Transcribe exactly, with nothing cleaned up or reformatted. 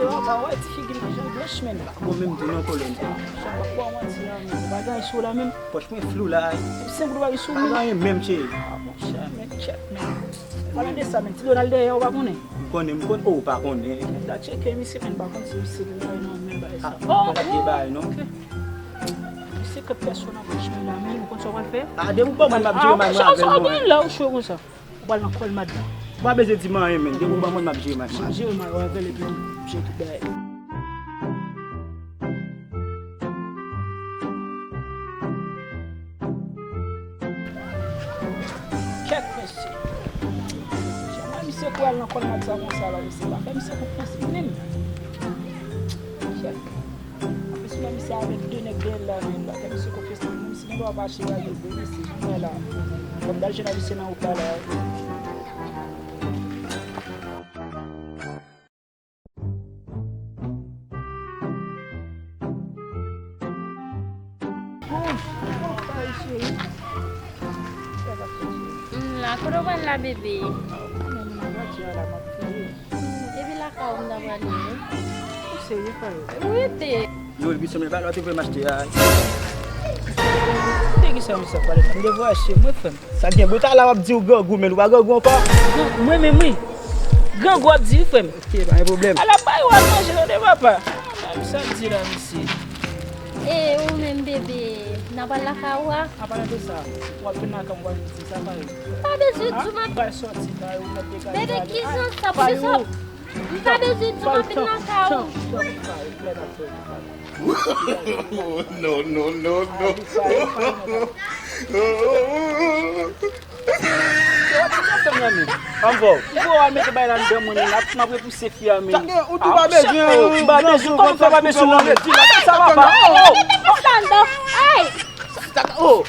Yo, pa wè ti figi m ki jan l blanch, menm. Bon, menm di non, kolòn. Sa pa bon, manti la, menm. Pa gen anyen sou la, menm. Pòch mwen flou la. Senk goud pa gen sou, menm. Pa gen anyen, menm, cheri. Ah, monchè, men tchèk, menm. Palan de sa, menm. Ti Donald dèyè, ou pa konnen? M konnen, m konnen. Oh, ou pa konnen. Da tcheke misye, menm, pa konn si misye gen bagay nan men bagay sa. Ah, oh, pa gen bagay, non. Ok. Misye kèk pèsòn nan pòch mwen la, menm. Ou konn sa w pral fè? Ah, depi ou ban mwen, m ap jere manman avè l, mwen. Sa w gen la, ou cho konsa. Ou pral nan kòl madanm. Ou pa bezwen di m anyen, menm. Depi ou ban mwen, m ap jere manman. Jere manman avè l epi tou, jere tout bagay. Kèt mesye. Jaman misye kou al nan kòl madanm sa konsa la, mesye. Pa fè misye konfyans menm. Kèt. Anplis, menm misye avèk de nèg dèyè l la, menm. Pa fè misye konfyans menm. Menm si gen dwa pa achte bagay yo vre, mesye. Jan m wè la. Fò m t al jwenn avèk misye nan wout la, la. M la, kote w pral la, bebe? Epi lakay ou m ta prale, wi. Ou serye, frè? Wi, te. Yo, epi se mwen pale, ou te voye m achte a. Te ki sa, misye ap pale? M te voye achte, mwen, frè m. Sa gen bout ala w ap di ou grangou, men ou pa grangou ankò. Mwen menm, wi. Grangou ap di, wi, frè m. Ok, pa gen pwoblèm. Ala bay ou al manje, tande, papa. Sa ap di la, mesye. E, ou menm, bebe, n a pral lakay ou a? An palan de sa, w ap vin lakay mwen, w ap vin di sa, pare. M pa bezwen di w, m ap. Bay sòti, pare, ou mèt degaje. Bebe, ki jan sa, poukisa? M pa bezwen di w, m ap vin lakay ou. No, no, no, no. Ann fè w. Ou vo al mete bay la anndan mwen, menm, ap, m ap repouse fi a, menm. Ou tou pa bezwen, ou pa bezwen, kòman fè pa bezwen nan redi la, sa va pa. Oh, oh. Sa anndan. Ay! Oh!